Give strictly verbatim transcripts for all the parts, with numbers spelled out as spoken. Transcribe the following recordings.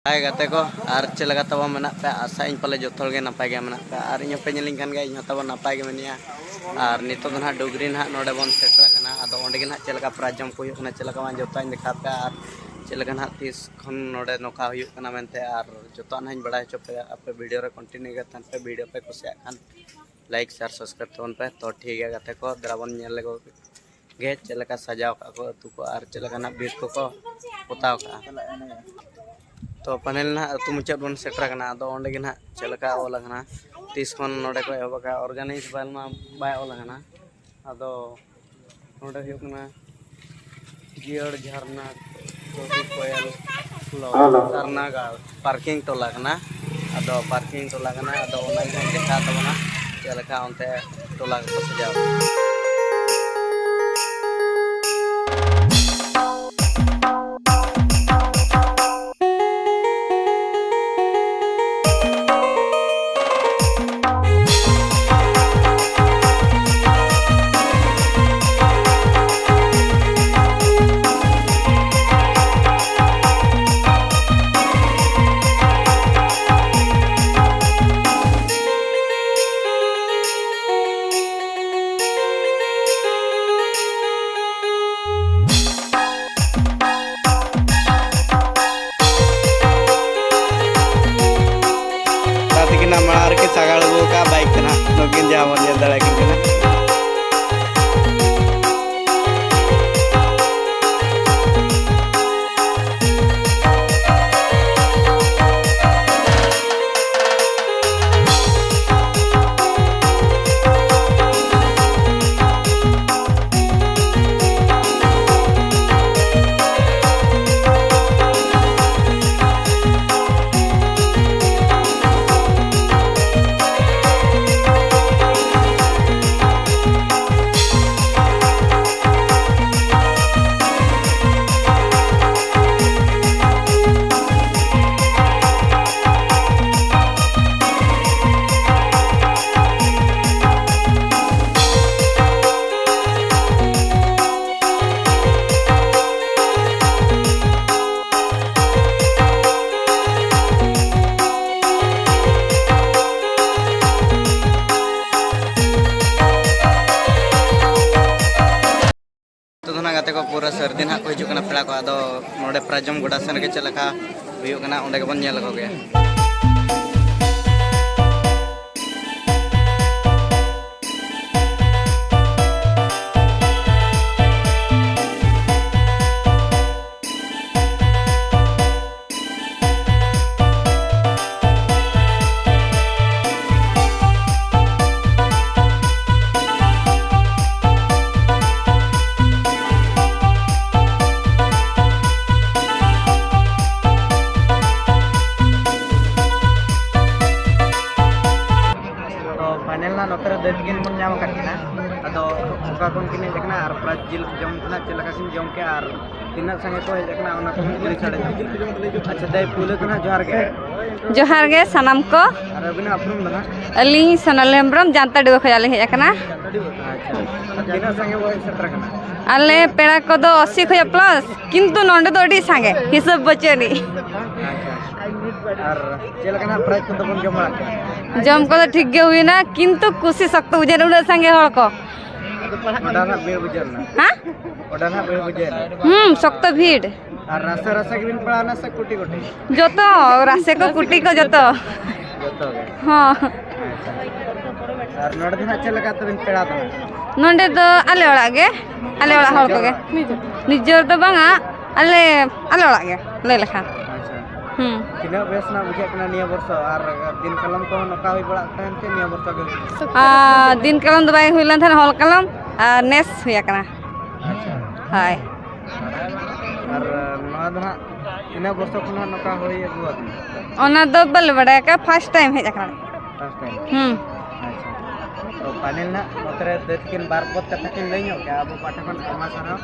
ᱦᱟᱭ ᱜᱟᱛᱮ ᱠᱚ, ᱟᱨ ᱪᱮᱫ ᱞᱮᱠᱟ ᱛᱟᱵᱚᱱ ᱢᱮᱱᱟᱜ ᱯᱮᱭᱟ? ᱟᱥᱟᱜ ᱟᱹᱧ ᱯᱟᱞᱮ ᱡᱚᱛᱚ ᱦᱚᱲ ᱜᱮ ᱱᱟᱯᱟᱭ ᱜᱮ ᱢᱮᱱᱟᱜ ᱯᱮᱭᱟ᱾ ᱟᱨ ᱤᱧ ᱦᱚᱸᱯᱮ ᱧᱮᱞᱤᱧ ᱠᱟᱱ ᱜᱮᱭᱟ, ᱤᱧ ᱦᱚᱸ ᱛᱟᱵᱚᱱ ᱱᱟᱯᱟᱭ ᱜᱮ ᱢᱮᱱᱟᱹᱧᱟ᱾ ᱟᱨ ᱱᱤᱛᱚᱜ ᱫᱚ ᱱᱟᱦᱟᱜ ᱰᱩᱜᱽᱨᱤ ᱱᱟᱦᱟᱜ ᱱᱚᱰᱮ ᱵᱚᱱ ᱥᱮᱴᱮᱨ ᱟᱠᱟᱱᱟ᱾ ᱟᱫᱚ ᱚᱸᱰᱮ ᱜᱮ ᱱᱟᱦᱟᱜ ᱪᱮᱫ ᱞᱮᱠᱟ ᱯᱨᱟᱭᱤᱡᱽ ᱡᱚᱢ ᱠᱚ ᱦᱩᱭᱩᱜ ᱠᱟᱱᱟ, ᱪᱮᱫ ᱞᱮᱠᱟ ᱵᱟᱝ, ᱡᱚᱛᱚᱣᱟᱜ ᱤᱧ ᱫᱮᱠᱷᱟᱣ ᱯᱮᱭᱟ᱾ ᱟᱨ ᱪᱮᱫ ᱞᱮᱠᱟ ᱱᱟᱦᱟᱜ ᱛᱤᱥ ᱠᱷᱚᱱ ᱱᱚᱰᱮ ᱱᱚᱝᱠᱟ ᱦᱩᱭᱩᱜ ᱠᱟᱱᱟ ᱢᱮᱱᱛᱮ, ᱟᱨ ᱡᱚᱛᱚᱣᱟᱜ ᱱᱟᱦᱟᱜ ᱤᱧ ᱵᱟᱲᱟᱭ ᱦᱚᱪᱚ ᱯᱮᱭᱟ᱾ ᱟᱯᱮ ᱵᱷᱤᱰᱤᱭᱳ ᱨᱮ ᱠᱚᱱᱴᱤᱱᱤᱭᱩ ᱜᱮ ᱛᱟᱦᱮᱱ ᱯᱮ᱾ ᱵᱷᱤᱰᱤᱭᱳ ᱯᱮ ᱠᱩᱥᱤᱭᱟᱜ ᱠᱷᱟᱱ ᱞᱟᱭᱤᱠ, ᱥᱮᱭᱟᱨ, ᱥᱟᱵᱥᱠᱨᱟᱭᱤᱵ ᱛᱟᱵᱚᱱ ᱯᱮ᱾ ᱛᱚ ᱴᱷᱤᱠ ᱜᱮᱭᱟ ᱜᱟᱛᱮ ᱠᱚ, ᱫᱮᱞᱟ ᱵᱚᱱ ᱧᱮᱞ ᱞᱮᱜᱮ ᱜᱮ ᱪᱮᱫ ᱞᱮᱠᱟ ᱥᱟᱡᱟᱣ ᱠᱟᱜᱼᱟ ᱠᱚ ᱟᱹᱛᱩ ᱠᱚ, ᱟᱨ ᱪᱮᱫ ᱞᱮᱠᱟᱱᱟᱜ ᱵᱷᱤᱛ ᱠᱚᱠᱚ ᱯᱚᱛᱟᱣ ᱠᱟᱜᱼᱟ᱾ ᱛᱚ ᱯᱷᱟᱭᱱᱟᱞ ᱱᱟᱦᱟᱜ ᱟᱹᱛᱩ ᱢᱩᱪᱟᱹᱫ ᱵᱚᱱ ᱥᱮᱴᱮᱨ ᱟᱠᱟᱱᱟ᱾ ᱟᱫᱚ ᱚᱸᱰᱮ ᱜᱮ ᱱᱟᱦᱟᱜ ᱪᱮᱫ ᱞᱮᱠᱟ ᱚᱞ ᱟᱠᱟᱱᱟ, ᱛᱤᱥ ᱠᱷᱚᱱ ᱱᱚᱰᱮ ᱠᱚ ᱮᱦᱚᱵ ᱟᱠᱟᱫᱼᱟ, ᱚᱨᱜᱟᱱᱟᱭᱤᱡᱽ ᱵᱟᱭ ᱢᱟ ᱵᱟᱭ ᱚᱞ ᱟᱠᱟᱱᱟ᱾ ᱟᱫᱚ ᱱᱚᱰᱮ ᱦᱩᱭᱩᱜ ᱠᱟᱱᱟ ᱡᱤᱭᱟᱹᱲ ᱡᱷᱟᱨᱱᱟ ᱴᱚᱞᱟ, ᱦᱮᱞᱳ᱾ ᱥᱟᱨᱱᱟ ᱜᱟᱲ ᱯᱟᱨᱠᱤᱝ ᱴᱚᱞᱟ ᱠᱟᱱᱟ᱾ ᱟᱫᱚ ᱯᱟᱨᱠᱤᱝ ᱴᱚᱞᱟ ᱠᱟᱱᱟ, ᱟᱫᱚ ᱚᱱᱟ ᱜᱮ ᱫᱮᱠᱷᱟᱣ ᱛᱟᱵᱚᱱᱟ ᱪᱮᱫ ᱞᱮᱠᱟ ᱚᱱᱛᱮ ᱴᱚᱞᱟ ᱠᱚᱠᱚ ᱥᱟᱡᱟᱣ ᱠᱟᱜᱼᱟ᱾ ᱛᱟᱹᱠᱤᱱᱟᱜ ᱢᱟᱲᱟᱝ ᱨᱮᱠᱤᱱ ᱥᱟᱜᱟᱲ ᱟᱹᱜᱩ ᱟᱠᱟᱫᱼᱟ ᱵᱟᱭᱤᱠ ᱛᱮ ᱱᱟᱦᱟᱜ, ᱱᱩᱠᱤᱱ ᱡᱟᱦᱟᱸ ᱵᱚᱱ ᱧᱮᱞ ᱫᱟᱲᱮᱭᱟᱠᱤᱱ ᱠᱟᱱᱟ᱾ ᱛᱮᱠᱚ ᱯᱩᱨᱟᱹ ᱥᱟᱹᱨᱫᱤ ᱱᱟᱦᱟᱜ ᱠᱚ ᱦᱤᱡᱩᱜ ᱠᱟᱱᱟ ᱯᱮᱲᱟ ᱠᱚ᱾ ᱟᱫᱚ ᱱᱚᱰᱮ ᱯᱨᱟᱭᱤᱡᱽ ᱡᱚᱢ ᱜᱚᱰᱟ ᱥᱮᱱ ᱨᱮᱜᱮ ᱪᱮᱫ ᱞᱮᱠᱟ ᱦᱩᱭᱩᱜ ᱠᱟᱱᱟ, ᱚᱸᱰᱮ ᱜᱮᱵᱚᱱ ᱧᱮᱞ ᱟᱠᱚ ᱜᱮᱭᱟ᱾ ᱛᱚ ᱯᱷᱟᱭᱱᱮᱞ ᱱᱟᱜ ᱱᱚᱛᱮ ᱨᱮ ᱫᱟᱹᱭ ᱛᱟᱹᱠᱤᱱ ᱵᱚᱱ ᱧᱟᱢ ᱟᱠᱟᱫ ᱠᱤᱱᱟ᱾ ᱟᱫᱚ ᱚᱠᱟ ᱠᱷᱚᱱ ᱠᱤᱱ ᱦᱮᱡ ᱟᱠᱟᱱᱟ ᱟᱨ ᱯᱨᱟᱭᱤᱡᱽ ᱡᱤᱞ ᱡᱚᱢ ᱠᱷᱚᱱᱟᱜ ᱪᱮᱫ ᱞᱮᱠᱟ ᱠᱤᱱ ᱡᱚᱢ ᱠᱮᱜᱼᱟ ᱟᱨ ᱛᱤᱱᱟᱹᱜ ᱥᱟᱸᱜᱮ ᱠᱚ ᱦᱮᱡ ᱟᱠᱟᱱᱟ, ᱚᱱᱟ ᱠᱚᱵᱚᱱ ᱠᱩᱞᱤ ᱥᱟᱰᱮ ᱧᱚᱜ ᱠᱤᱱᱟ᱾ ᱟᱪᱪᱷᱟ, ᱫᱟᱹᱭ, ᱯᱩᱭᱞᱩ ᱛᱮ ᱱᱟᱦᱟᱜ ᱡᱚᱦᱟᱨ ᱜᱮ᱾ ᱡᱚᱦᱟᱨ ᱜᱮ ᱥᱟᱱᱟᱢ ᱠᱚ᱾ ᱟᱨ ᱟᱹᱵᱤᱱᱟᱜ ᱩᱯᱨᱩᱢ ᱫᱚ ᱱᱟᱦᱟᱜ? ᱟᱹᱞᱤᱧ ᱥᱳᱱᱟᱞᱤ ᱦᱮᱢᱵᱨᱚᱢ, ᱡᱟᱱᱛᱟᱰᱤᱵᱟᱹ ᱠᱷᱚᱱᱟᱜ ᱞᱤᱧ ᱦᱮᱡ ᱟᱠᱟᱱᱟ᱾ ᱟᱪᱪᱷᱟ, ᱟᱨ ᱛᱤᱱᱟᱹᱜ ᱥᱟᱸᱜᱮ ᱵᱚ ᱦᱮᱡ ᱥᱮᱴᱮᱨ ᱟᱠᱟᱱᱟ? ᱟᱞᱮ ᱯᱮᱲᱟ ᱠᱚᱫᱚ ᱟᱥᱤ ᱠᱷᱚᱱᱟᱜ ᱯᱞᱟᱥ, ᱠᱤᱱᱛᱩ ᱱᱚᱸᱰᱮ ᱫᱚ ᱟᱹᱰᱤ ᱥᱟᱸᱜᱮ, ᱦᱤᱥᱟᱹᱵ ᱵᱟᱹᱪᱩᱜ ᱟᱹᱱᱤᱡ᱾ ᱟᱪᱪᱷᱟ, ᱟᱨ ᱪᱮᱫ ᱞᱮᱠᱟ ᱱᱟᱦᱟᱜ ᱯᱨᱟᱭᱤᱡᱽ ᱠᱚᱫᱚ ᱵᱚᱱ ᱡᱚᱢ ᱵᱟᱲᱟ ᱠᱮᱜᱼᱟ? ᱡᱚᱢ ᱠᱚᱫᱚ ᱴᱷᱤᱠ ᱜᱮ ᱦᱩᱭᱱᱟ, ᱠᱤᱱᱛᱩ ᱠᱩᱥᱤ ᱥᱚᱠᱛᱚ ᱵᱩᱡᱷᱟᱹᱣ ᱮᱱᱟ, ᱩᱱᱟᱹᱜ ᱥᱟᱸᱜᱮ ᱦᱚᱲ ᱠᱚ᱾ ᱚᱰᱟ ᱱᱟᱦᱟᱜ ᱵᱷᱤᱲ ᱵᱩᱡᱷᱟᱹᱣ ᱞᱮᱱᱟ? ᱦᱮᱸ? ᱚᱰᱟ ᱱᱟᱦᱟᱜ ᱵᱷᱤᱲ ᱵᱩᱡᱷᱟᱹᱣ ᱞᱮᱱᱟ? ᱦᱩᱸ, ᱥᱚᱠᱛᱚ ᱵᱷᱤᱲ᱾ ᱟᱨ ᱨᱟᱥᱮ ᱨᱟᱥᱮ ᱜᱮᱵᱤᱱ ᱯᱟᱲᱟᱣᱱᱟ ᱥᱮ ᱠᱩᱴᱤ ᱠᱩᱴᱤ? ᱡᱚᱛᱚ, ᱨᱟᱥᱮ ᱠᱚ, ᱠᱩᱴᱤ ᱠᱚ, ᱡᱚᱛᱚ᱾ ᱡᱚᱛᱚ ᱜᱮ? ᱦᱚᱸ᱾ ᱟᱪᱪᱷᱟ᱾ ᱟᱨ ᱱᱚᱰᱮ ᱫᱚ ᱱᱟᱦᱟᱜ ᱪᱮᱫ ᱞᱮᱠᱟ ᱛᱮᱵᱤᱱ ᱯᱮᱲᱟ ᱫᱚ ᱱᱟᱦᱟᱜ? ᱱᱚᱰᱮ ᱫᱚ ᱟᱞᱮ ᱚᱲᱟᱜ ᱜᱮ, ᱟᱞᱮ ᱚᱲᱟᱜ ᱦᱚᱲ ᱠᱚᱜᱮ᱾ ᱱᱤᱡᱮᱨ ᱫᱚ ᱵᱟᱝᱟ, ᱟᱞᱮ, ᱟᱞᱮ ᱚᱲᱟᱜ ᱜᱮ, ᱞᱟᱹᱭ ᱞᱮᱠᱷᱟᱱ᱾ ᱟᱪᱪᱷᱟ᱾ ᱦᱩᱸ᱾ ᱛᱤᱱᱟᱹᱜ ᱵᱮᱥ ᱱᱟᱜ ᱵᱩᱡᱷᱟᱹᱜ ᱠᱟᱱᱟ ᱱᱤᱭᱟᱹ ᱵᱚᱨᱥᱚ, ᱟᱨ ᱫᱤᱱ ᱠᱟᱞᱚᱢ ᱠᱚᱦᱚᱸ ᱱᱚᱝᱠᱟ ᱦᱩᱭ ᱵᱟᱲᱟᱜ ᱛᱟᱦᱮᱱ ᱪᱮ ᱱᱤᱭᱟᱹ ᱵᱚᱨᱥᱚ ᱜᱮ ᱦᱩᱭ ᱠᱟᱱᱟ? ᱟᱨ ᱫᱤᱱ ᱠᱟᱞᱚᱢ ᱫᱚ ᱵᱟᱭ ᱦᱩᱭ ᱞᱮᱱ ᱛᱟᱦᱮᱱ, ᱦᱚᱞ ᱠᱟᱞᱚᱢ, ᱟᱨ ᱱᱮᱥ ᱦᱩᱭ ᱟᱠᱟᱱᱟ᱾ ᱟᱪᱪᱷᱟ᱾ ᱦᱳᱭ᱾ ᱟᱨ ᱱᱚᱣᱟ ᱫᱚ ᱦᱟᱸᱜ ᱛᱤᱱᱟᱹᱜ ᱵᱚᱨᱥᱚ ᱠᱷᱚᱱ ᱦᱟᱸᱜ ᱱᱚᱝᱠᱟ ᱦᱩᱭ ᱟᱹᱜᱩ ᱟᱠᱟᱱᱟ? ᱚᱱᱟ ᱫᱚ ᱵᱟᱞᱮ ᱵᱟᱲᱟᱭ ᱟᱠᱟᱫ, ᱯᱷᱟᱥᱴ ᱴᱟᱭᱤᱢ ᱦᱮᱡ ᱟᱠᱟᱱᱟ᱾ First time? ᱦᱩᱸ᱾ ᱟᱪᱪᱷᱟ᱾ ᱛᱚ, ᱯᱷᱟᱭᱱᱮᱞ ᱱᱟᱜ ᱱᱚᱛᱮ ᱨᱮ ᱫᱟᱹᱭ ᱛᱟᱹᱠᱤᱱ ᱵᱟᱨ ᱯᱚᱫ ᱠᱟᱛᱷᱟ ᱠᱤᱱ ᱞᱟᱹᱭ ᱧᱚᱜ ᱠᱮᱜᱼᱟ᱾ ᱟᱵᱚ ᱯᱟᱦᱴᱟ ᱠᱷᱚᱱ ᱟᱭᱢᱟ ᱥᱟᱨᱦᱟᱣ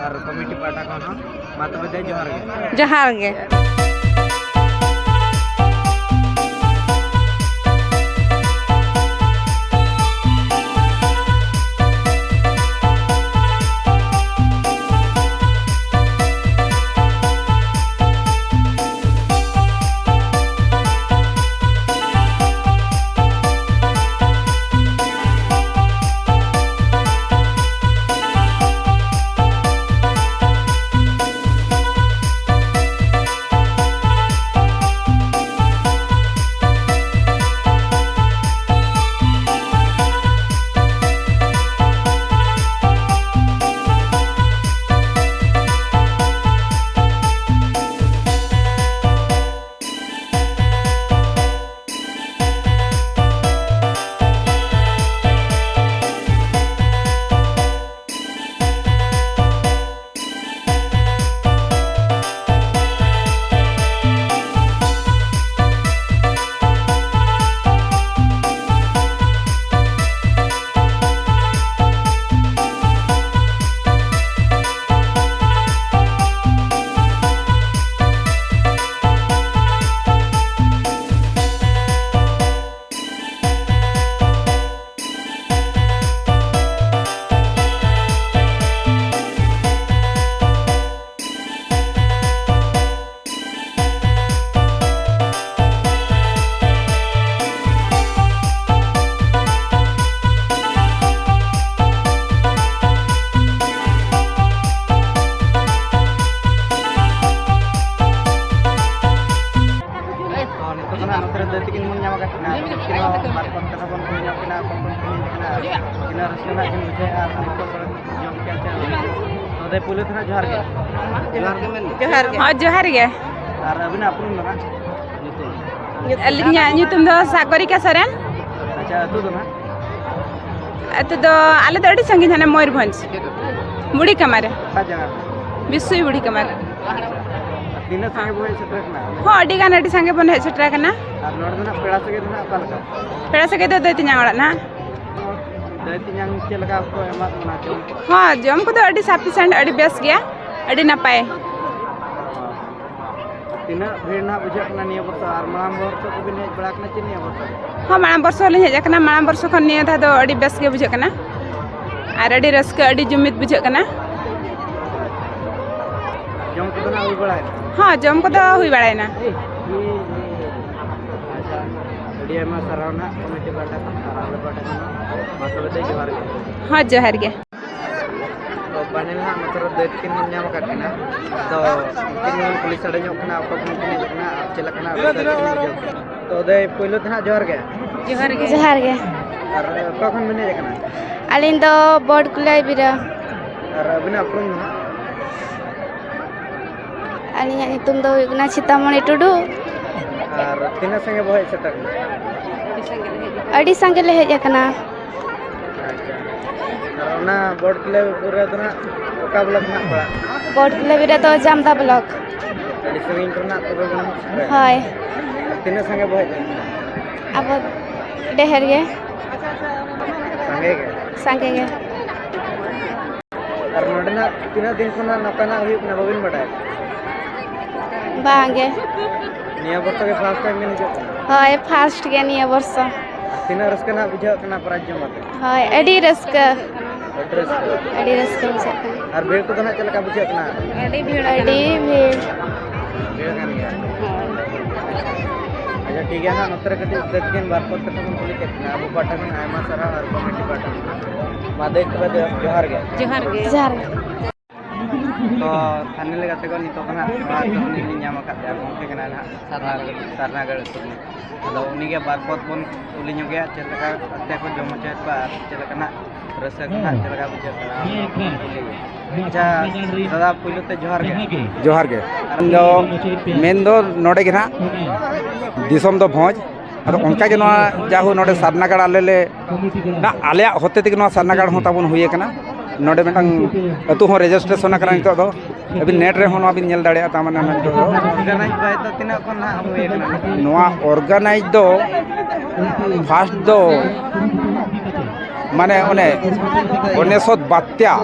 ᱟᱨ ᱠᱚᱢᱤᱴᱤ ᱯᱟᱦᱴᱟ ᱠᱷᱚᱱ ᱦᱚᱸ᱾ ᱢᱟ ᱛᱚᱵᱮ ᱫᱟᱹᱭ, ᱡᱚᱦᱟᱨ ᱜᱮ᱾ ᱡᱚᱦᱟᱨ ᱜᱮ᱾ ᱯᱩᱭᱞᱩ ᱛᱮ ᱱᱟᱜ ᱡᱚᱦᱟᱨ ᱜᱮ᱾ ᱡᱚᱦᱟᱨ ᱜᱮ ᱢᱮᱱ ᱫᱚ᱾ ᱡᱚᱦᱟᱨ ᱜᱮ᱾ ᱦᱚᱸ, ᱡᱚᱦᱟᱨ ᱜᱮ᱾ ᱟᱨ ᱟᱹᱵᱤᱱᱟᱜ ᱩᱯᱨᱩᱢ ᱫᱚ ᱱᱟᱜ? ᱧᱩᱛᱩᱢ? ᱟᱹᱞᱤᱧᱟᱜ ᱧᱩᱛᱩᱢ ᱫᱚ ᱥᱟᱜᱚᱨᱤᱠᱟ ᱥᱚᱨᱮᱱ᱾ ᱟᱪᱪᱷᱟ, ᱟᱹᱛᱩ ᱫᱚ ᱱᱟᱜ? ᱟᱹᱛᱩ ᱫᱚ, ᱟᱞᱮ ᱫᱚ ᱟᱹᱰᱤ ᱥᱟᱺᱜᱤᱧ, ᱦᱟᱱᱮ ᱢᱚᱭᱩᱨᱵᱷᱚᱸᱡᱽ᱾ ᱪᱮᱫ ᱟᱹᱛᱩ? ᱵᱩᱲᱤ ᱠᱟᱢᱟᱨ᱾ ᱚᱠᱟ ᱡᱟᱭᱜᱟ? ᱵᱤᱥᱩᱭ ᱵᱩᱲᱤ ᱠᱟᱢᱟᱨ᱾ ᱟᱨ ᱛᱤᱱᱟᱹᱜ ᱥᱟᱸᱜᱮ ᱵᱚᱱ ᱦᱮᱡ ᱥᱮᱴᱮᱨ ᱠᱟᱱᱟ? ᱦᱚᱸ, ᱟᱹᱰᱤ ᱜᱟᱱ, ᱟᱹᱰᱤ ᱥᱟᱸᱜᱮ ᱵᱚᱱ ᱦᱮᱡ ᱥᱮᱴᱮᱨ ᱟᱠᱟᱱᱟ᱾ ᱟᱨ ᱱᱚᱰᱮ ᱫᱚ ᱱᱟᱜ ᱯᱮᱲᱟ ᱥᱟᱹᱜᱟᱹᱭ ᱫᱚ ᱱᱟᱜ ᱚᱠᱟ ᱞᱮᱠᱟ? ᱯᱮᱲᱟ ᱥᱟᱹᱜᱟᱹᱭ ᱫᱚ ᱫᱟᱹᱭ ᱛᱮᱧᱟᱝ ᱚᱲᱟᱜ ᱱᱟᱜ᱾ ᱫᱟᱹᱭ ᱛᱮᱧᱟᱝ ᱪᱮᱫ ᱞᱮᱠᱟ ᱠᱚ ᱮᱢᱟᱜ ᱵᱚᱱᱟ ᱡᱚᱢ ᱠᱚ? ᱦᱚᱸ, ᱡᱚᱢ ᱠᱚᱫᱚ ᱟᱹᱰᱤ sufficient, ᱟᱹᱰᱤ ᱵᱮᱥ ᱜᱮᱭᱟ, ᱟᱹᱰᱤ ᱱᱟᱯᱟᱭ᱾ ᱛᱤᱱᱟᱹᱜ ᱵᱷᱤᱲ ᱱᱟᱜ ᱵᱩᱡᱷᱟᱹᱜ ᱠᱟᱱᱟ ᱱᱤᱭᱟᱹ ᱵᱚᱨᱥᱚ? ᱟᱨ ᱢᱟᱲᱟᱝ ᱵᱚᱨᱥᱚ ᱠᱚᱵᱤᱱ ᱦᱮᱡ ᱵᱟᱲᱟ ᱠᱟᱱᱟ ᱪᱮ ᱱᱤᱭᱟᱹ ᱵᱚᱨᱥᱚ ᱜᱮ? ᱦᱚᱸ, ᱢᱟᱲᱟᱝ ᱵᱚᱨᱥᱚ ᱦᱚᱸᱞᱤᱧ ᱦᱮᱡ ᱟᱠᱟᱱᱟ᱾ ᱢᱟᱲᱟᱝ ᱵᱚᱨᱥᱚ ᱠᱷᱚᱱ ᱱᱤᱭᱟᱹ ᱫᱷᱟᱣ ᱫᱚ ᱟᱹᱰᱤ ᱵᱮᱥ ᱜᱮ ᱵᱩᱡᱷᱟᱹᱜ ᱠᱟᱱᱟ ᱟᱨ ᱟᱹᱰᱤ ᱨᱟᱹᱥᱠᱟᱹ, ᱟᱹᱰᱤ ᱡᱩᱢᱤᱫ ᱵᱩᱡᱷᱟᱹᱜ ᱠᱟᱱᱟ᱾ ᱡᱚᱢ ᱠᱚᱫᱚ ᱱᱟᱜ ᱦᱩᱭ ᱵᱟᱲᱟᱭᱮᱱᱟ? ᱦᱚᱸ, ᱡᱚᱢ ᱠᱚᱫᱚ ᱦᱩᱭ ᱵᱟᱲᱟᱭᱮᱱᱟ᱾ ᱟᱪᱪᱷᱟ, ᱟᱹᱰᱤ ᱟᱭᱢᱟ ᱥᱟᱨᱦᱟᱣ ᱱᱟᱜ ᱠᱚᱢᱤᱴᱤ ᱯᱟᱦᱴᱟ ᱠᱷᱚᱱ ᱟᱨ ᱟᱞᱮ ᱯᱟᱦᱴᱟ ᱠᱷᱚᱱ ᱦᱚᱸ᱾ ᱢᱟ ᱛᱚᱵᱮ ᱫᱟᱹᱭ, ᱡᱚᱦᱟᱨ ᱜᱮ᱾ ᱦᱚᱸ, ᱡᱚᱦᱟᱨ ᱜᱮ᱾ ᱛᱚ, ᱯᱟᱱᱮᱞ ᱱᱟᱜ ᱱᱚᱛᱮ ᱨᱮ ᱫᱟᱹᱭ ᱛᱟᱹᱠᱤᱱ ᱵᱚᱱ ᱧᱟᱢ ᱟᱠᱟᱫ ᱠᱤᱱᱟ᱾ ᱛᱚ, ᱩᱱᱠᱤᱱ ᱜᱮᱵᱚᱱ ᱠᱩᱞᱤ ᱥᱟᱰᱮ ᱧᱚᱜ ᱠᱤᱱᱟ, ᱚᱠᱟ ᱠᱷᱚᱱ ᱠᱤᱱ ᱦᱮᱡ ᱟᱠᱟᱱᱟ ᱟᱨ ᱪᱮᱫ ᱞᱮᱠᱟᱱᱟᱜ ᱨᱟᱹᱥᱠᱟᱹ ᱠᱤᱱ ᱵᱩᱡᱷᱟᱹᱣ ᱠᱮᱫᱟ᱾ ᱛᱚ, ᱫᱟᱹᱭ, ᱯᱳᱭᱞᱳ ᱛᱮ ᱱᱟᱜ ᱡᱚᱦᱟᱨ ᱜᱮ᱾ ᱡᱚᱦᱟᱨ ᱜᱮ᱾ ᱡᱚᱦᱟᱨ ᱜᱮ᱾ ᱟᱨ ᱚᱠᱟ ᱠᱷᱚᱱ ᱵᱤᱱ ᱦᱮᱡ ᱟᱠᱟᱱᱟ? ᱟᱹᱞᱤᱧ ᱫᱚ ᱵᱚᱰ ᱠᱩᱞᱟᱹᱭ ᱵᱤᱨᱟᱹ᱾ ᱟᱨ ᱟᱹᱵᱤᱱᱟᱜ ᱩᱯᱨᱩᱢ ᱫᱚ ᱱᱟᱜ? ᱟᱹᱞᱤᱧᱟᱜ ᱧᱩᱛᱩᱢ ᱫᱚ ᱦᱩᱭᱩᱜ ᱠᱟᱱᱟ ᱪᱷᱤᱛᱟᱢᱚᱬᱤ ᱴᱩᱰᱩ᱾ ᱟᱨ ᱛᱤᱱᱟᱹᱜ ᱥᱟᱸᱜᱮ ᱵᱚ ᱦᱮᱡ ᱥᱮᱴᱮᱨ ᱮᱱᱟ? ᱟᱹᱰᱤ ᱥᱟᱸᱜᱮ ᱞᱮ ᱦᱮᱡ ᱟᱠᱟᱱᱟ᱾ ᱟᱪᱪᱷᱟ᱾ ᱟᱨ ᱚᱱᱟ ᱵᱚᱰ ᱠᱩᱞᱟᱹᱭ ᱵᱤᱨᱟᱹ ᱫᱚ ᱱᱟᱜ ᱚᱠᱟ ᱵᱞᱚᱠ ᱨᱮᱱᱟᱜ ᱯᱟᱲᱟᱜ? ᱵᱚᱰ ᱠᱩᱞᱟᱹᱭ ᱵᱤᱨᱟᱹ ᱫᱚ ᱡᱟᱢᱫᱟ ᱵᱞᱚᱠ᱾ ᱟᱹᱰᱤ ᱥᱟᱺᱜᱤᱧ ᱠᱚᱨᱮᱱᱟᱜ ᱛᱚᱵᱮ ᱵᱚᱱ ᱥᱮᱴᱮᱨ᱾ ᱦᱳᱭ᱾ ᱟᱨ ᱛᱤᱱᱟᱹᱜ ᱥᱟᱸᱜᱮ ᱵᱚ ᱦᱮᱡ ᱞᱮᱱᱟ? ᱟᱵᱚ ᱰᱷᱮᱨ ᱜᱮ᱾ ᱥᱟᱸᱜᱮ ᱜᱮ? ᱥᱟᱸᱜᱮ ᱜᱮ᱾ ᱟᱨ ᱱᱚᱰᱮᱱᱟᱜ ᱛᱤᱱᱟᱹᱜ ᱫᱤᱱ ᱠᱷᱚᱱᱟᱜ ᱱᱚᱝᱠᱟᱱᱟᱜ ᱦᱩᱭᱩᱜ ᱠᱟᱱᱟ, ᱵᱟᱵᱤᱱ ᱵᱟᱰᱟᱭᱟ? ᱵᱟᱝ ᱜᱮ᱾ ᱱᱤᱭᱟᱹ ᱵᱚᱨᱥᱚ ᱜᱮ first time ᱵᱤᱱ ᱦᱤᱡᱩᱜ ᱠᱟᱱᱟ? ᱦᱳᱭ, first ᱜᱮ ᱱᱤᱭᱟᱹ ᱵᱚᱨᱥᱚ᱾ ᱛᱤᱱᱟᱹᱜ ᱨᱟᱹᱥᱠᱟᱹ ᱱᱟᱜ ᱵᱩᱡᱷᱟᱹᱜ ᱠᱟᱱᱟ prize ᱡᱚᱢ ᱠᱟᱛᱮ? ᱦᱳᱭ, ᱟᱹᱰᱤ ᱨᱟᱹᱥᱠᱟᱹ᱾ ᱟᱹᱰᱤ ᱨᱟᱹᱥᱠᱟᱹ᱾ ᱟᱹᱰᱤ ᱨᱟᱹᱥᱠᱟᱹ ᱵᱩᱡᱷᱟᱹᱜ ᱠᱟᱱᱟ᱾ ᱟᱨ ᱵᱷᱤᱲ ᱠᱚᱫᱚ ᱱᱟᱜ ᱪᱮᱫ ᱞᱮᱠᱟ ᱵᱩᱡᱷᱟᱹᱜ ᱠᱟᱱᱟ? ᱟᱹᱰᱤ ᱵᱷᱤᱲ᱾ ᱟᱹᱰᱤ ᱵᱷᱤᱲ᱾ ᱵᱷᱤᱲ ᱠᱟᱱ ᱜᱮᱭᱟ᱾ ᱦᱳᱭ᱾ ᱟᱪᱪᱷᱟ, ᱴᱷᱤᱠ ᱜᱮᱭᱟ ᱱᱟᱜ, ᱱᱚᱛᱮ ᱨᱮ ᱠᱟᱹᱴᱤᱡ ᱩᱛᱟᱹᱨ ᱠᱤᱱ ᱵᱟᱨ ᱯᱚᱫ ᱠᱟᱛᱷᱟ ᱵᱚᱱ ᱠᱩᱞᱤ ᱠᱮᱫ ᱠᱤᱱᱟ᱾ ᱟᱵᱚ ᱯᱟᱦᱴᱟ ᱠᱷᱚᱱ ᱟᱭᱢᱟ ᱥᱟᱨᱦᱟᱣ ᱟᱨ ᱠᱚᱢᱤᱴᱤ ᱯᱟᱦᱴᱟ ᱠᱷᱚᱱ᱾ ᱢᱟ ᱫᱟᱹᱭ ᱛᱚᱵᱮ ᱫᱚ ᱡᱚᱦᱟᱨ ᱜᱮ᱾ ᱡᱚᱦᱟᱨ ᱜᱮ᱾ ᱡᱚᱦᱟᱨ ᱜᱮ᱾ ᱛᱚ, finally ᱜᱟᱛᱮ ᱠᱚ, ᱱᱤᱛᱚᱜ ᱫᱚ ᱱᱟᱜ ᱱᱚᱣᱟ ᱟᱹᱛᱩ ᱨᱤᱱᱤᱡ ᱞᱤᱧ ᱧᱟᱢ ᱟᱠᱟᱫ ᱛᱟᱭᱟ, ᱜᱚᱢᱠᱮ ᱠᱟᱱᱟᱭ ᱱᱟᱜ ᱥᱟᱨᱱᱟᱜᱟᱲ, ᱥᱟᱨᱱᱟᱜᱟᱲ ᱟᱹᱛᱩ ᱨᱤᱱᱤᱡ᱾ ᱟᱫᱚ ᱩᱱᱤᱜᱮ ᱵᱟᱨ ᱯᱚᱫ ᱵᱚᱱ ᱠᱩᱞᱤ ᱧᱚᱜᱮᱭᱟ, ᱪᱮᱫ ᱞᱮᱠᱟ ᱠᱟᱛᱮ ᱠᱚ ᱡᱚᱢ ᱦᱚᱪᱚᱭᱮᱫ ᱠᱚᱣᱟ ᱟᱨ ᱪᱮᱫ ᱞᱮᱠᱟᱱᱟᱜ ᱨᱟᱹᱥᱠᱟᱹ ᱠᱚ ᱱᱟᱜ ᱪᱮᱫ ᱞᱮᱠᱟ ᱵᱩᱡᱷᱟᱹᱜ ᱠᱟᱱᱟ, ᱚᱱᱟ ᱠᱚ ᱠᱩᱞᱤ᱾ ᱟᱪᱪᱷᱟ, ᱫᱟᱫᱟ, ᱯᱩᱭᱞᱩ ᱛᱮ ᱡᱚᱦᱟᱨ ᱜᱮ᱾ ᱡᱚᱦᱟᱨ ᱜᱮ᱾ ᱤᱧ ᱫᱚ ᱢᱮᱱ ᱫᱚ ᱱᱚᱰᱮ ᱜᱮ ᱱᱟᱦᱟᱜ, ᱫᱤᱥᱚᱢ ᱫᱚ ᱵᱷᱚᱸᱡᱽ᱾ ᱟᱫᱚ ᱚᱱᱠᱟ ᱜᱮ ᱱᱚᱣᱟ ᱡᱟᱦᱳ ᱱᱚᱰᱮ ᱥᱟᱨᱱᱟᱜᱟᱲ ᱟᱞᱮ ᱞᱮ, ᱱᱟ-, ᱟᱞᱮᱭᱟᱜ ᱦᱚᱛᱮ ᱛᱮᱜᱮ ᱱᱚᱣᱟ ᱥᱟᱨᱱᱟᱜᱟᱲ ᱦᱚᱸ ᱛᱟᱵᱚᱱ ᱦᱩᱭ ᱟᱠᱟᱱᱟ᱾ ᱱᱚᱰᱮ ᱢᱤᱫᱴᱟᱝ ᱟᱹᱛᱩ ᱦᱚᱸ ᱨᱮᱡᱤᱥᱴᱨᱮᱥᱚᱱ ᱟᱠᱟᱱᱟ ᱱᱤᱛᱚᱜ ᱫᱚ᱾ ᱟᱹᱵᱤᱱ ᱱᱮᱴ ᱨᱮᱦᱚᱸ ᱱᱚᱣᱟ ᱵᱤᱱ ᱧᱮᱞ ᱫᱟᱲᱮᱭᱟᱜᱼᱟ, ᱛᱟᱨ ᱢᱟᱱᱮ ᱱᱤᱛᱚᱜ ᱫᱚ᱾ ᱚᱨᱜᱟᱱᱟᱭᱤᱡᱽ ᱵᱟᱭ ᱫᱚ ᱛᱤᱱᱟᱹᱜ ᱠᱷᱚᱱ ᱱᱟᱦᱟᱜ ᱦᱩᱭ ᱟᱠᱟᱱᱟ? ᱱᱚᱣᱟ ᱚᱨᱜᱟᱱᱟᱭᱤᱡᱽ ᱫᱚ ᱯᱷᱟᱥᱴ ᱫᱚ ᱢᱟᱱᱮ ᱚᱱᱮ ᱚᱱᱮᱥᱚᱛ ᱵᱟᱛᱭᱟ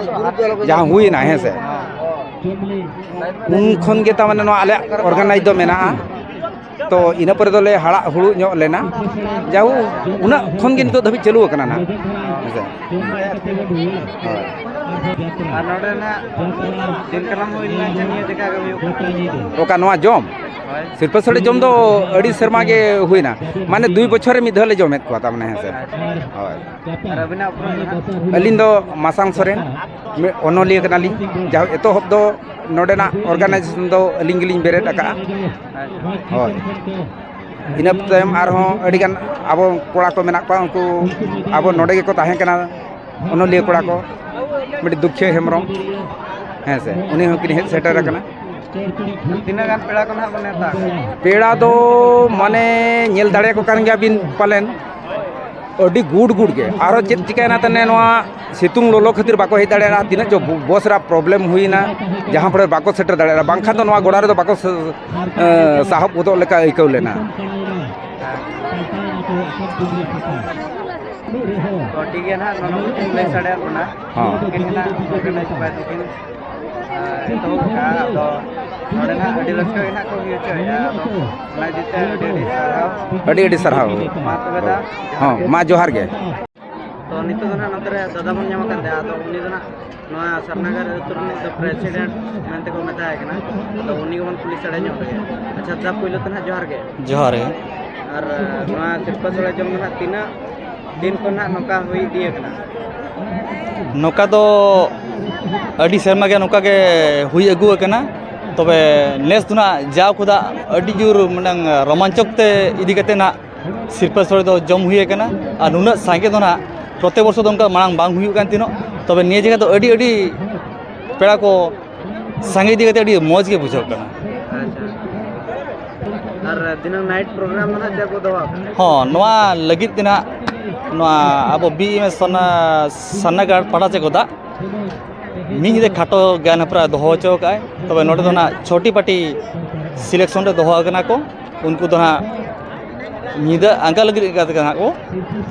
ᱡᱟᱦᱟᱸ ᱦᱩᱭᱱᱟ, ᱦᱮᱸ ᱥᱮ, ᱩᱱ ᱠᱷᱚᱱ ᱜᱮ ᱛᱟᱨ ᱢᱟᱱᱮ ᱱᱚᱣᱟ ᱟᱞᱮᱭᱟᱜ ᱚᱨᱜᱟᱱᱟᱭᱤᱡᱽ ᱫᱚ ᱢᱮᱱᱟᱜᱼᱟ᱾ ᱛᱚ ᱤᱱᱟᱹ ᱯᱚᱨᱮ ᱫᱚᱞᱮ ᱦᱟᱲᱟᱜ ᱦᱩᱲᱩ ᱧᱚᱜ ᱞᱮᱱᱟ᱾ ᱡᱟᱦᱳ, ᱩᱱᱟᱹᱜ ᱠᱷᱚᱱ ᱜᱮ ᱱᱤᱛᱚᱜ ᱫᱷᱟᱹᱵᱤᱡ ᱪᱟᱹᱞᱩ ᱟᱠᱟᱱᱟ ᱱᱟᱦᱟᱜ, ᱦᱮᱸ ᱥᱮ᱾ ᱦᱳᱭ᱾ ᱟᱨ ᱱᱚᱰᱮ ᱱᱟᱜ ᱫᱤᱱ ᱠᱟᱞᱚᱢ ᱦᱩᱭ ᱞᱮᱱᱟ ᱡᱮ ᱱᱤᱭᱟᱹ ᱡᱟᱭᱜᱟ ᱜᱮ ᱦᱩᱭᱩᱜ ᱠᱟᱱᱟ᱾ ᱚᱠᱟ ᱱᱚᱣᱟ ᱡᱚᱢ? ᱦᱳᱭ᱾ ᱥᱤᱨᱯᱟᱹ ᱥᱳᱲᱮ ᱡᱚᱢ ᱫᱚ ᱟᱹᱰᱤ ᱥᱮᱨᱢᱟ ᱜᱮ ᱦᱩᱭᱱᱟ, ᱢᱟᱱᱮ ᱫᱩᱭ ᱵᱚᱪᱷᱚᱨ ᱨᱮ ᱢᱤᱫ ᱫᱷᱟᱣ ᱞᱮ ᱡᱚᱢᱮᱫ ᱠᱚᱣᱟ, ᱛᱟᱨ ᱢᱟᱱᱮ, ᱦᱮᱸ ᱥᱮ᱾ ᱦᱳᱭ᱾ ᱟᱨ ᱟᱹᱵᱤᱱᱟᱜ ᱩᱯᱨᱩᱢ ᱫᱚ ᱱᱟᱦᱟᱜ? ᱟᱹᱞᱤᱧ ᱫᱚ ᱢᱟᱥᱟᱝ ᱥᱚᱨᱮᱱ, ᱢᱤᱫ ᱚᱱᱚᱞᱤᱭᱟᱹ ᱠᱟᱱᱟᱞᱤᱧ᱾ ᱡᱟᱦᱳ, ᱮᱛᱚᱦᱚᱵ ᱫᱚ ᱱᱚᱰᱮᱱᱟᱜ ᱚᱨᱜᱟᱱᱟᱭᱡᱮᱥᱚᱱ ᱫᱚ ᱟᱹᱞᱤᱧ ᱜᱮᱞᱤᱧ ᱵᱮᱨᱮᱫ ᱟᱠᱟᱫᱼᱟ᱾ ᱦᱳᱭ᱾ ᱤᱱᱟᱹ ᱛᱟᱭᱚᱢ ᱟᱨᱦᱚᱸ ᱟᱹᱰᱤᱜᱟᱱ ᱟᱵᱚ ᱠᱚᱲᱟ ᱠᱚ ᱢᱮᱱᱟᱜ ᱠᱚᱣᱟ, ᱩᱱᱠᱩ ᱟᱵᱚ ᱱᱚᱰᱮ ᱜᱮᱠᱚ ᱛᱟᱦᱮᱸ ᱠᱟᱱᱟ, ᱚᱱᱚᱞᱤᱭᱟᱹ ᱠᱚᱲᱟ ᱠᱚ, ᱢᱤᱫᱴᱤᱡ ᱫᱩᱠᱷᱤᱭᱟᱹ ᱦᱮᱢᱵᱨᱚᱢ, ᱦᱮᱸ ᱥᱮ, ᱩᱱᱤ ᱦᱚᱸ ᱠᱤᱱ ᱦᱮᱡ ᱥᱮᱴᱮᱨ ᱟᱠᱟᱱᱟ᱾ ᱛᱤᱱᱟᱹᱜ ᱜᱟᱱ ᱯᱮᱲᱟ ᱠᱚ ᱱᱟᱦᱟᱜ ᱵᱚᱱ ᱱᱮᱣᱛᱟ ᱟᱠᱟᱫ ᱠᱚᱣᱟ? ᱯᱮᱲᱟ ᱫᱚ ᱢᱟᱱᱮ ᱧᱮᱞ ᱫᱟᱲᱮᱭᱟᱠᱚ ᱠᱟᱱ ᱜᱮᱭᱟ ᱵᱤᱱ ᱯᱟᱞᱮᱱ, ᱟᱹᱰᱤ ᱜᱩᱰ ᱜᱩᱰ ᱜᱮ᱾ ᱟᱨᱦᱚᱸ ᱪᱮᱫ ᱪᱤᱠᱟᱹᱭᱮᱱᱟ ᱛᱟᱦᱞᱮ, ᱱᱚᱣᱟ ᱥᱤᱛᱩᱝ ᱞᱚᱞᱚ ᱠᱷᱟᱹᱛᱤᱨ ᱵᱟᱠᱚ ᱦᱮᱡ ᱫᱟᱲᱮᱭᱟᱜᱼᱟ᱾ ᱛᱤᱱᱟᱹᱜ ᱪᱚ ᱵᱚ-, ᱵᱚᱥ ᱨᱮᱭᱟᱜ ᱯᱨᱚᱵᱞᱮᱢ ᱦᱩᱭᱱᱟ, ᱡᱟᱦᱟᱸ ᱯᱚᱨᱮ ᱵᱟᱠᱚ ᱥᱮᱴᱮᱨ ᱫᱟᱲᱮᱭᱟᱜᱼᱟ, ᱵᱟᱝᱠᱷᱟᱱ ᱫᱚ ᱱᱚᱣᱟ ᱜᱚᱰᱟ ᱨᱮᱫᱚ ᱵᱟᱠᱚ ᱥᱮ-, ᱮ, ᱥᱟᱦᱚᱵ ᱜᱚᱫᱚᱜ ᱞᱮᱠᱟ ᱟᱹᱭᱠᱟᱹᱣ ᱞᱮᱱᱟ᱾ ᱛᱚ, ᱴᱷᱤᱠ ᱜᱮᱭᱟ ᱱᱟᱦᱟᱜ, ᱱᱚᱰᱮ ᱠᱚ ᱞᱟᱹᱭ ᱥᱟᱰᱮᱭᱟᱫ ᱵᱚᱱᱟ᱾ ᱦᱚᱸ᱾ ᱩᱱᱠᱤᱱ ᱜᱮ ᱱᱟᱦᱟᱜ ᱱᱚᱰᱮᱱᱟᱜ ᱠᱚᱲᱟ ᱫᱚᱠᱤᱱ, ᱮ, ᱮᱛᱚᱦᱚᱵ ᱟᱠᱟᱫᱼᱟ᱾ ᱟᱫᱚ ᱱᱚᱰᱮ ᱱᱟᱦᱟᱜ ᱟᱹᱰᱤ ᱨᱟᱹᱥᱠᱟᱹ ᱜᱮ ᱱᱟᱦᱟᱜ ᱠᱚ ᱦᱩᱭ ᱦᱚᱪᱚᱭᱮᱫᱼᱟ᱾ ᱟᱫᱚ ᱚᱱᱟ ᱤᱫᱤ ᱛᱮ ᱟᱹᱰᱤ ᱟᱹᱰᱤ ᱥᱟᱨᱦᱟᱣ᱾ ᱟᱹᱰᱤ ᱟᱹᱰᱤ ᱥᱟᱨᱦᱟᱣ᱾ ᱢᱟ ᱛᱚᱵᱮ ᱫᱟ, ᱦᱚᱸ, ᱡᱚᱦᱟᱨ ᱜᱮ᱾ ᱢᱟ ᱡᱚᱦᱟᱨ ᱜᱮ᱾ ᱛᱚ, ᱱᱤᱛᱚᱜ ᱫᱚ ᱱᱟᱦᱟᱜ ᱱᱚᱛᱮ ᱨᱮ ᱫᱟᱫᱟ ᱵᱚᱱ ᱧᱟᱢ ᱟᱠᱟᱫ ᱛᱟᱭᱟ᱾ ᱟᱫᱚ ᱩᱱᱤ ᱫᱚ ᱱᱟᱦᱟᱜ ᱱᱚᱣᱟ ᱥᱟᱨᱱᱟᱜᱟᱨ ᱟᱹᱛᱩ ᱨᱤᱱᱤᱡ ᱫᱚ ᱯᱨᱮᱥᱤᱰᱮᱱᱴ ᱢᱮᱱᱛᱮ ᱠᱚ ᱢᱮᱛᱟᱭ ᱠᱟᱱᱟ᱾ ᱟᱫᱚ ᱩᱱᱤ ᱜᱮᱵᱚᱱ ᱠᱩᱞᱤ ᱥᱟᱰᱮ ᱧᱚᱜ ᱞᱮᱜᱮ᱾ ᱟᱪᱪᱷᱟ ᱫᱟ, ᱯᱳᱭᱞᱳ ᱛᱮ ᱱᱟᱦᱟᱜ ᱡᱚᱦᱟᱨ ᱜᱮ᱾ ᱡᱚᱦᱟᱨ ᱜᱮ᱾ ᱟᱨ, ᱮ, ᱱᱚᱣᱟ ᱥᱤᱨᱯᱟᱹ ᱥᱳᱲᱮ ᱡᱚᱢ ᱫᱚ ᱱᱟᱦᱟᱜ ᱛᱤᱱᱟᱹᱜ ᱫᱤᱱ ᱠᱷᱚᱱ ᱱᱟᱦᱟᱜ ᱱᱚᱝᱠᱟ ᱦᱩᱭ ᱤᱫᱤ ᱟᱠᱟᱱᱟ? ᱱᱚᱝᱠᱟ ᱫᱚ ᱟᱹᱰᱤ ᱥᱮᱨᱢᱟ ᱜᱮ ᱱᱚᱝᱠᱟ ᱜᱮ ᱦᱩᱭ ᱟᱹᱜᱩ ᱟᱠᱟᱱᱟ᱾ ᱛᱚᱵᱮ ᱱᱮᱥ ᱫᱚ ᱱᱟᱦᱟᱜ ᱡᱟᱣ ᱠᱷᱚᱱᱟᱜ ᱟᱹᱰᱤ ᱡᱳᱨ ᱢᱤᱫᱴᱟᱝ ᱨᱳᱢᱟᱧᱪᱚᱠ ᱛᱮ ᱤᱫᱤ ᱠᱟᱛᱮ ᱱᱟᱦᱟᱜ ᱥᱤᱨᱯᱟᱹ ᱥᱳᱲᱮ ᱫᱚ ᱡᱚᱢ ᱦᱩᱭ ᱟᱠᱟᱱᱟ᱾ ᱟᱨ ᱱᱩᱱᱟᱹᱜ ᱥᱟᱸᱜᱮ ᱫᱚ ᱱᱟᱦᱟᱜ ᱯᱨᱚᱛᱮᱠ ᱵᱚᱪᱷᱚᱨ ᱫᱚ ᱚᱱᱠᱟ ᱢᱟᱲᱟᱝ ᱵᱟᱝ ᱦᱩᱭᱩᱜ ᱠᱟᱱ ᱛᱟᱦᱮᱱᱚᱜ᱾ ᱛᱚᱵᱮ ᱱᱤᱭᱟᱹ ᱡᱟᱭᱜᱟ ᱫᱚ ᱟᱹᱰᱤ, ᱟᱹᱰᱤ ᱯᱮᱲᱟ ᱠᱚ ᱥᱟᱸᱜᱮ ᱤᱫᱤ ᱠᱟᱛᱮ ᱟᱹᱰᱤ ᱢᱚᱡᱽ ᱜᱮ ᱵᱩᱡᱷᱟᱹᱜ ᱠᱟᱱᱟ᱾ ᱟᱪᱪᱷᱟ᱾ ᱟᱨ ᱫᱷᱤᱱᱟᱹᱝ night program ᱫᱚ ᱱᱟᱦᱟᱜ ᱪᱮᱫ ᱠᱚ ᱫᱚᱦᱚ ᱟᱠᱟᱫᱟ? ᱦᱚᱸ, ᱱᱚᱣᱟ ᱞᱟᱹᱜᱤᱫ ᱛᱮ ᱱᱟᱦᱟᱜ ᱱᱚᱣᱟ ᱟᱵᱚ B M S ᱥᱟᱨᱱᱟ, ᱥᱟᱨᱱᱟᱜᱟᱲ ᱯᱟᱦᱴᱟ ᱥᱮᱫ ᱠᱷᱚᱱᱟᱜ ᱢᱤᱫ ᱧᱤᱫᱟᱹ ᱠᱷᱟᱴᱚ ᱜᱟᱭᱟᱱ ᱦᱮᱯᱨᱟᱣ ᱫᱚᱦᱚ ᱦᱚᱪᱚ ᱟᱠᱟᱫᱼᱟᱭ᱾ ᱛᱚᱵᱮ ᱱᱚᱰᱮ ᱫᱚ ᱱᱟᱦᱟᱜ ᱪᱷᱚᱴᱤ ᱯᱟᱴᱤ selection ᱨᱮ ᱫᱚᱦᱚ ᱟᱠᱟᱱᱟ ᱠᱚ᱾ ᱩᱱᱠᱩ ᱫᱚ ᱱᱟᱦᱟᱜ ᱧᱤᱫᱟᱹ ᱟᱸᱜᱟ ᱞᱟᱹᱜᱤᱫ ᱞᱮᱠᱟ ᱛᱮᱜᱮ ᱱᱟᱦᱟᱜ ᱠᱚ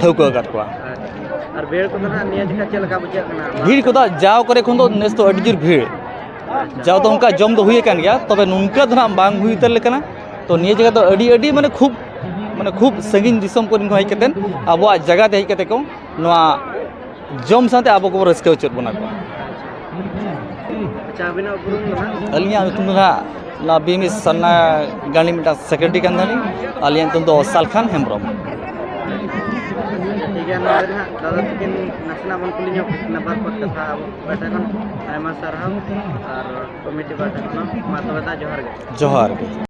ᱴᱷᱟᱹᱣᱠᱟᱹ ᱟᱠᱟᱫ ᱠᱚᱣᱟ᱾ ᱟᱨ ᱵᱷᱤᱲ ᱠᱚᱫᱚ ᱱᱟᱦᱟᱜ ᱱᱤᱭᱟᱹ ᱡᱚᱠᱷᱟ ᱪᱮᱫ ᱞᱮᱠᱟ ᱵᱩᱡᱷᱟᱹᱜ ᱠᱟᱱᱟ? ᱵᱷᱤᱲ ᱠᱚᱫᱚ ᱡᱟᱣ ᱠᱚᱨᱮ ᱠᱷᱚᱱ ᱫᱚ ᱱᱮᱥ ᱫᱚ ᱟᱹᱰᱤ ᱡᱳᱨ ᱵᱷᱤᱲ᱾ ᱡᱟᱣ ᱫᱚ ᱚᱱᱠᱟ ᱡᱚᱢ ᱫᱚ ᱦᱩᱭ ᱟᱠᱟᱱ ᱜᱮᱭᱟ, ᱛᱚᱵᱮ ᱱᱚᱝᱠᱟ ᱫᱚ ᱱᱟᱦᱟᱜ ᱵᱟᱝ ᱦᱩᱭ ᱩᱛᱟᱹᱨ ᱞᱮᱠᱟᱱᱟ᱾ ᱛᱚ ᱱᱤᱭᱟᱹ ᱡᱟᱭᱜᱟ ᱫᱚ ᱟᱹᱰᱤ, ᱟᱹᱰᱤ ᱢᱟᱱᱮ ᱠᱷᱩᱵ, ᱢᱟᱱᱮ ᱠᱷᱩᱵ ᱥᱟᱺᱜᱤᱧ ᱫᱤᱥᱚᱢ ᱠᱚᱨᱮᱱ ᱠᱚ ᱦᱮᱡ ᱠᱟᱛᱮᱫ ᱟᱵᱚᱣᱟᱜ ᱡᱟᱭᱜᱟ ᱛᱮ ᱦᱮᱡ ᱠᱟᱛᱮ ᱠᱚ ᱱᱚᱣᱟ ᱡᱚᱢ ᱥᱟᱶᱛᱮ ᱟᱵᱚ ᱠᱚᱵᱚ ᱨᱟᱹᱥᱠᱟᱹ ᱦᱚᱪᱚᱭᱮᱫ ᱵᱚᱱᱟ ᱠᱚ᱾ ᱟᱪᱪᱷᱟ, ᱟᱹᱵᱤᱱᱟᱜ ᱩᱯᱨᱩᱢ ᱫᱚ ᱦᱟᱸᱜ? ᱟᱹᱞᱤᱧᱟᱜ ᱧᱩᱛᱩᱢ ᱫᱚ ᱦᱟᱸᱜ ᱱᱚᱣᱟ B M S ᱥᱟᱨᱱᱟ ᱜᱟᱹᱞᱤ ᱢᱤᱫᱴᱟᱝ secretary ᱠᱟᱱ ᱛᱟᱹᱞᱤᱧ᱾ ᱟᱹᱞᱤᱧᱟᱜ ᱧᱩᱛᱩᱢ ᱫᱚ ᱥᱟᱞᱠᱷᱟᱱ ᱦᱮᱢᱵᱨᱚᱢ᱾ ᱴᱷᱤᱠ ᱜᱮᱭᱟ, ᱱᱚᱣᱟ ᱨᱮ ᱦᱟᱸᱜ ᱫᱟᱫᱟ ᱛᱟᱹᱠᱤᱱ ᱱᱟᱥᱮᱱᱟᱜ ᱵᱚᱱ ᱠᱩᱞᱤ ᱧᱚᱜ ᱠᱤᱱᱟ ᱵᱟᱨ ᱯᱚᱫ ᱠᱟᱛᱷᱟ ᱟᱵᱚ ᱯᱟᱦᱴᱟ ᱠᱷᱚᱱ᱾ ᱟᱭᱢᱟ ᱥᱟᱨᱦᱟᱣ ᱟᱨ committee ᱯᱟᱦᱴᱟ ᱠᱷᱚᱱ ᱦᱚᱸ᱾ ᱢᱟ ᱛᱚᱵᱮ ᱫᱟ, ᱡᱚᱦᱟᱨ ᱜᱮ᱾ ᱡᱚᱦᱟᱨ ᱜᱮ᱾